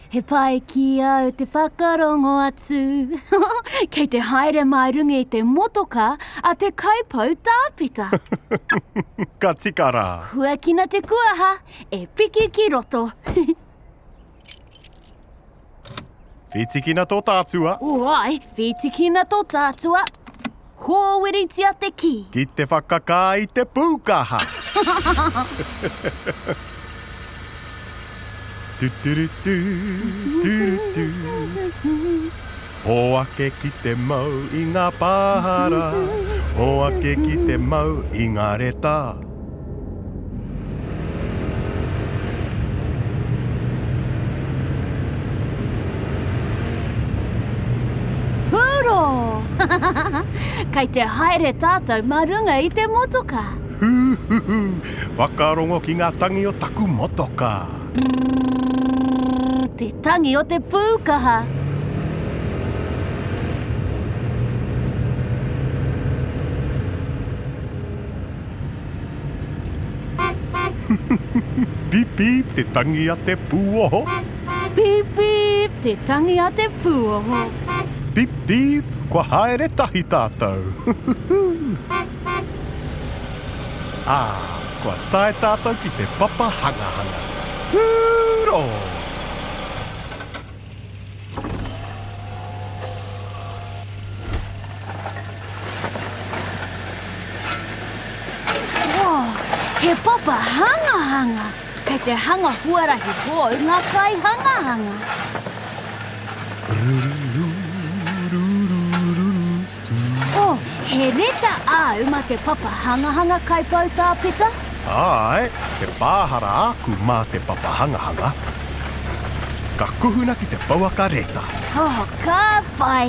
He pai ki au te whakarongo atu. Kei te haere mā runga i te motoka a te kaipau tāpeta. Ka tika rā. Huakina te kuaha, e piki ki roto. Whitikina tō tātua. Oi, whitikina tō tātua. Kōwiritia te kī. Ki te whakakā i te pūkaha. Tu-tu-ru-tu, tu-ru-tu. Hoake ki te mau i ngā pāhara, hoake ki te mau i ngā reta. Hūrō! Kei te haere tātou mā runga i te motoka. Hūhuhu! Whakarongo ki ngā tangi o taku motoka. Brrrr, te tangi o te pūkaha. Pīp pīp te tangi a te pūoho. Pīp pīp te tangi a te pūoho. Pīp pīp kua haere tahi tātou. Ā, kua tae tātou ki te papa hangahanga. Hūrō! Oh, he papa hangahanga! Kei te hanga huarahi hou ngā kaihangahanga. Oh, he reta āu mā te papa hangahanga kaipoutāpeta? Āe, he pāhara āku mā te papa hangahanga. Ka kuhuna ki te pouaka reta. Oh, ka pai!